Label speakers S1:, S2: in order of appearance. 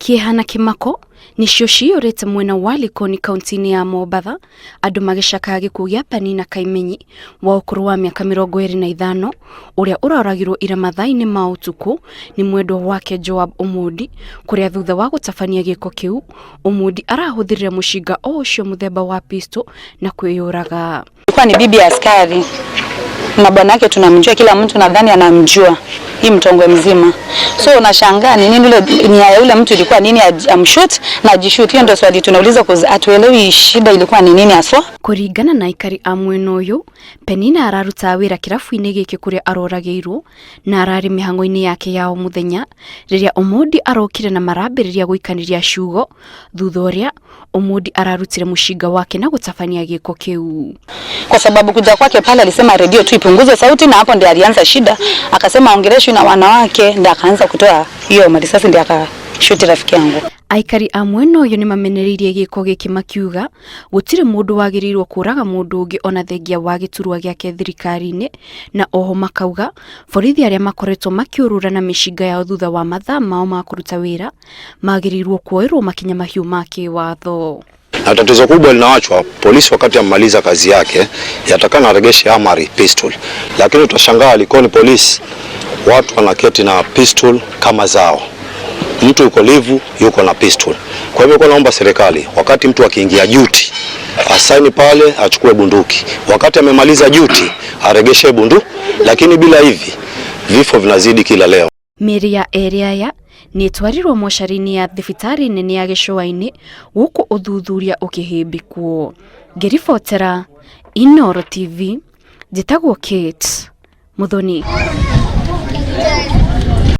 S1: Kĩeha na kĩmako nĩcio ciyũrĩte mwena wa Likoni kaunti-inĩ ya Mombatha andũ magĩcakaya gĩkuũ gĩa Penina Kaimenyi wa ũkũrũ wa mĩaka 25 ũrĩa ũroragirwo ira mathaa-inĩ ma ũtukũ nĩ mwendwa wake Joab Omondi kũrĩa thutha wa gũtabania gĩko kĩu Omondi arahũthĩrire mũcinga o ũcio mũthemba wa pistol na kwĩyũraga.
S2: Alikuwa ni bibi askari na bwana yake tunamjua, kila mtu nadhani anamjua hii mtongwe mzima. So unashangaa ni nini ule nia ya yule mtu ilikuwa nini amshoot na ajishoot? Hiyo ndio swali tunauliza, cause hatuelewi shida ilikuwa ni nini haswa.
S1: Kũringana na aikari a mwena ũyũ, Penina ararutaga wĩra kĩrabu-inĩ gĩkĩ kũrĩa aroragĩirwo na ararĩ mĩhang'o-inĩ yake ya o mũthenya rĩrĩa Omondi arokire na marambĩrĩria gũikanĩria ciugo thutha ũrĩa Omondi ararutire mũcinga wake na gũtabania gĩko kĩu.
S2: Kwa sababu kuja kwake pale alisema redio tu ipunguze sauti, na hapo ndiye alianza shida, akasema aongeleshwi na wanawake, ndiye akaanza kutoa hiyo marisasi, ndiye akashuti rafiki yangu.
S1: Aikari a mwena ũyũ nĩmamenereirie gĩko gĩkĩ makiuga gũtirĩ mũndũ wagĩrĩirwo kũraga mũndũ ũngĩ ona thengia wa gĩturwa gĩake thirikari-inĩ, na oho makauga borithi arĩa makoretwo makĩũrũra na mĩcinga yao thutha wa mathaa mao ma kũruta wĩra magĩrĩirwo kuoerwo makinya mahiũ ma kĩwatho.
S3: Na tatizo kubwa linawachwa polisi, wakati amaliza kazi yake yatakana aregeshe amari pistol, lakini utashangaa Likoni polisi watu wanaketi na pistol kama zao, mtu yuko livu yuko na pistol. Kwa hivyo kwa naomba serikali, wakati mtu akiingia duty asaini pale achukue bunduki, wakati amemaliza duty aregeshe bunduki, lakini bila hivi vifo vinazidi kila leo.
S1: Mĩĩrĩ ya erĩ aya nĩ ĩtwarirwo mocarĩ-inĩ ya thibitarĩ nene ya gĩcũa-inĩ gũkũ ũthuthuria ũkĩhĩmbĩkwo. Ngĩribotera Inooro TV, njĩtagwo Kate Muthoni.